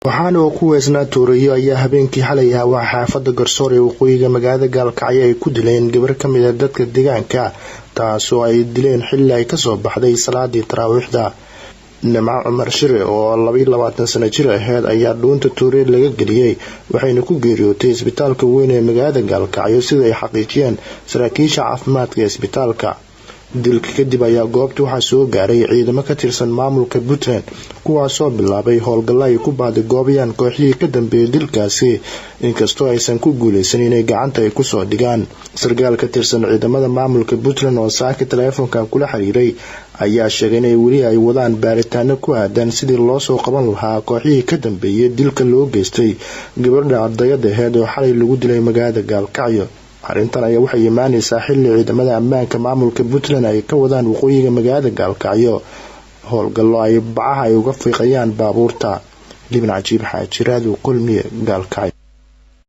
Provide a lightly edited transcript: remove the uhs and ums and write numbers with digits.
Waxaana uu ku weesnaa tooreeyo ayaa habeenkii xalay ah waxaa xaafada Garsoor ee waqooyiga magaalada Gaalkacyo ay ku dileen gabar ka mid a dadka deegaanka, taasoo ay dileen xilli ay kasoo baxday salaadii taraawiixda. Nimco Cumar Shire oo 22 sano jir aheyd ayaa dhuunta toorey laga geliyey, waxayna ku geeriyootay isbitaalka weyn ee magaalada Gaalkacyo, sida ay xaqiijiyeen saraakiisha caafimaadka ee isbitaalka. Dilka kadib ayaa goobta waxaa soo gaaray ciidamo ka tirsan maamulka Puntland, kuwaasoo bilaabay howlgallo ay ku baadigoobayaan kooxihii ka dambeeyay dilkaasi, inkastoo aysan ku guuleysan inay gacanta ay kusoo dhigaan. Sarkaal ka tirsan ciidamada maamulka Puntland oo saaka taleefonkan kula xiriiray ayaa sheegay inay weli ay wadaan baaritaano ku aadan sidii loo soo qaban lahaa kooxihii ka dambeeyay dilka loo geystay gabadha ardayada aheyd oo xalay lagu dilay magaalada Gaalkacyo. Arrintan ayaa waxay imaaneysaa xilli ciidamada ammaanka maamulka Puntland ay ka wadaan waqooyiga magaalada Gaalkacyo howlgallo ay bacaha ay uga fiiqayaan baabuurta. Libin Cajiib Xaaji, Raadiyo Kulmiye, Gaalkacyo.